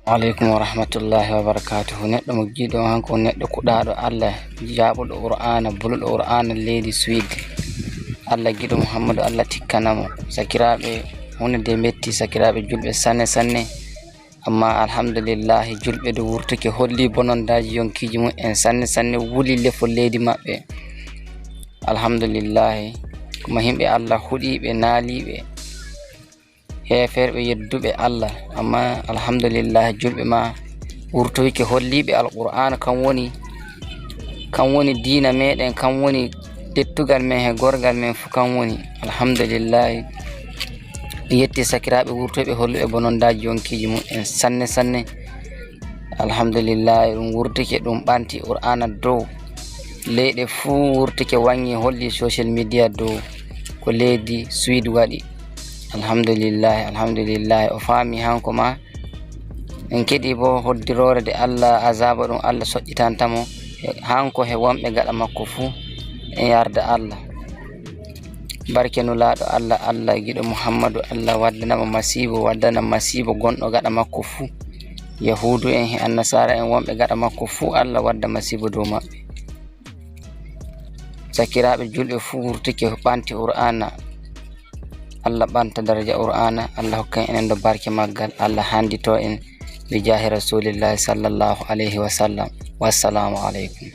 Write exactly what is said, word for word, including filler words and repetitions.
Aleykum wa rahmatullahi wa barakatuhu. Neɗɗo mo giɗo hanko neɗɗo kuɗaɗo Allah, jaɓuɗo Qur'ana, buluɗo Qur'ana leydi Suède. Allah giɗo Muhammadu, Allah tikkanamo. Sakiraɓe, hunde de metti sakiraɓe julɓe sanne sanne. Amma alhamdulillahi, julɓe ɗo wurtike holli bonondaji yonkiji mum en sanne sanne, wuli lefo leydi maɓɓe. Alhamdulillahi, kuma yimɓe Allah huɗiɓe, naaliɓe, heeferɓe yedduɓe Allah. Amma alhamdulillahi, julɓe ma wurtoyke holliɓe Alqur'ana kan woni, kan woni diina meɗen, kan woni dettugal men he gorgal men fu kan woni. Alhamdulillahi, yetti sakiraɓe wurtoyɓe holluɓe bonondaji yonkiji mum en sanne sanne. Alhamdulillahi, ɗum wurtike, ɗum ɓanti Qur'ana dow leyɗe fuu, wurtike wangi holli social media dow ko leydi Suède waɗi. Alhamdulillahi, alhamdulillahi, o faami hanko ma en keɗi bo hoddiroore de Allah azaba ɗum Allah soƴƴitanta mo, hanko he wonɓe gaɗa makko fuu. En yarda Allah. Barke nulaaɗo Allah, Allah giɗo Muhammadu, Allah waddanamo masiibo, waddana masiibo gonɗo gaɗa makko fuu. Yahuudu en he Annasaara en wonɓe gaɗa makko fuu, Allah wadda masiibo dow maɓɓe. Sakiraaɓe julɓe fuu wurtike ɓanti Qur'ana. Allah ɓanta daraja Qur'ana, Allah hokka en enen ɗo barke maggal, Allah handito en bi jaahi Rasulillahi sallallahu alayhi wa sallam. Wassalamu aleykum.